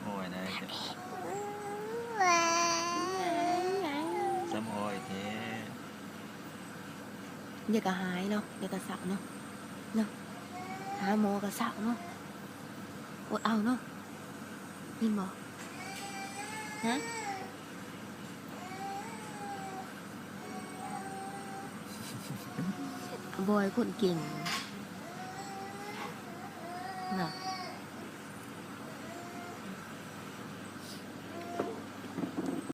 ໂອ້ຍນາຍ ຊ້ຳອ້ອຍແທ້. ດຽວກໍຫາຍເນາະ ດຽວກໍເຊົາເນາະ ເນາະ ຫາໝໍກໍເຊົາເນາະ ອົດເອົາເນາະ ຍິນບໍ່? ຮະ? ບອຍຄົນເກັ່ງ.